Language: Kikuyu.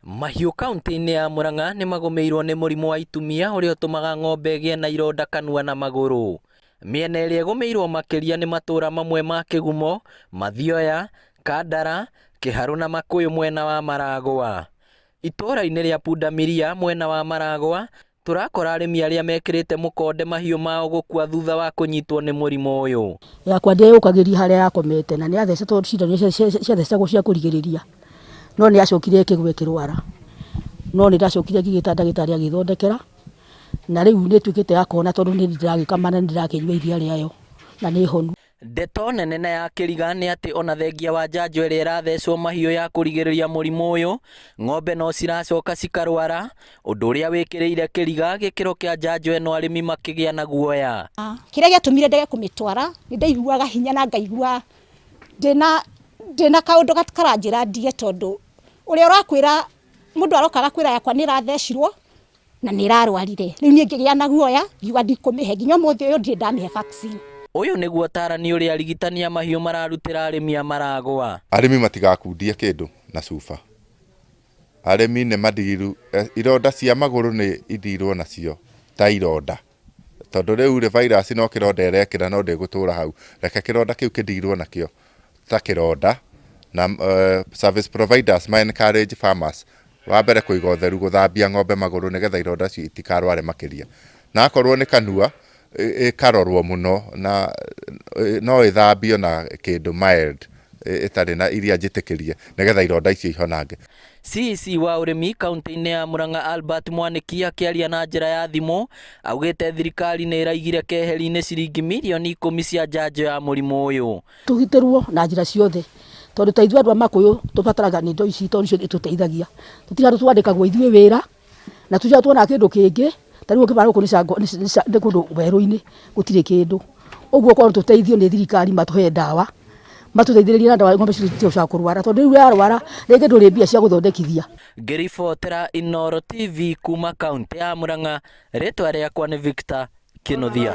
Mahiũ kauntĩ-inĩ ya Murang'a nĩ magũmĩirwo nĩ mũrimũ wa itumia ũrĩa ũtũmaga ng'ombe ĩgĩe na ironda kanua na magũrũ. Mĩena ĩrĩa ĩgũmĩirwo makĩria nĩ matũra mamwe ma Kĩgumo, Mathioya, Kandara, Kĩharũ na Makũyũ mwena wa Maragwa. Itũũra-inĩ rĩa Pundamilia mwena wa Maragwa, Tũrakora arĩmi arĩa mekĩrĩte mũkonde mahiũ mao gũkua thutha wa kũnyitwo nĩ mũrimũ ũyũ. Yakwa ndĩeyũkagĩria harĩa yakomete na nĩyathecetwo cindano ciathecagwo cia kũrigĩrĩria no nĩyacokire ĩkĩgwa ĩkĩrwara. No nĩndacokire ngĩgĩta ndagĩtarĩ agĩthondekera na rĩu nĩĩtuĩkĩte ya kũhona tondũ nĩ ndĩragĩkama na nĩndĩrakĩnyua iria rĩayo na nĩ honu. Ndeto nene na ya kĩriga nĩ atĩ ona thengia wa njanjo ĩrĩa ĩrathecwo mahiũ ya kũrigĩrĩria mũrimũ ũyũ, ng'ombe no ciracoka cikarwara, ũndũ ũrĩa wĩkĩrĩire kĩriga gĩkĩro kĩa njanjo ĩno arĩmi makĩgĩa na guoya. Kĩrĩa gĩatũmire ndege kũmĩtwara nĩ ndaiguaga hinya na ngaigua ndĩna ndĩna kaũndũ karanjĩra ndige tondũ ũrĩa ũrakwĩra mũndũ aroka agakwĩra yakwa nĩ ĩrathecirwo na nĩ ĩrarwarire rĩu niĩ ngĩgĩa na guoya ngiuga ndikũmĩhe nginya ũmũthĩ ũyũ ndirĩ ndamĩhe vaccine. Ũyũ nĩguo ũtarani ũrĩa arigitani a mahiũ mararutĩra arĩmi a Maragwa. Arĩmi matigakundie kĩndũ na cuba. Arĩmi nĩ mandiru, ironda cia magũrũ nĩ indirwo nacio ta ironda. Tondũ rĩu rĩ, virus no kĩronda ĩrekĩra no ndĩgũtũra hau. Reke kĩronda kĩu kĩndirwo nakĩo ta kĩronda na service providers ma encourage farmers wa mbere kũiga ũtheru, gũthambia ng'ombe magũrũ nĩgetha ironda icio itikarware makĩria. Na akorwo nĩ kanua, ĩkarorwo mũno na no ĩthambio na kĩndũ mild ĩtarĩ na iria njĩtĩkĩrie nĩgetha ironda icio ihonange. CEC wa ũrĩmi kauntĩ-inĩ ya Murang'a Albert Mwaniki akĩaria na njĩra ya thimũ augĩte thirikari nĩ ĩraigire keheri-inĩ ciringi mirioni ikũmi cia njanjo ya mũrimũ ũyũ. Tũgitĩrwo na njĩra ciothe tondũ ta ithuĩ andũ a Makũyũ tũbataraga indo ici tondũ nĩcio itũteithagia. Tũtirĩ andũ twandĩkagwo ithuĩ wĩra na tũtirĩ andũ tuonaga kĩndũ kĩngĩ, ta rĩu ũngĩmara gũkũ nĩ kũndũ werũ-inĩ gũtirĩ kĩndũ. Ũguo korwo tũteithio nĩ thirikari matũhe ndawa, matũteithĩrĩrie na ndawa ng'ombe citũ citicokaga kũrwara tondũ rĩu yarwara rĩngĩ ndũrĩ mbia cia gũthondekithia. Ngĩribotera Inooro TV kuma kauntĩ ya Murang'a, rĩtwa rĩakwa nĩ Victor Kĩnuthia.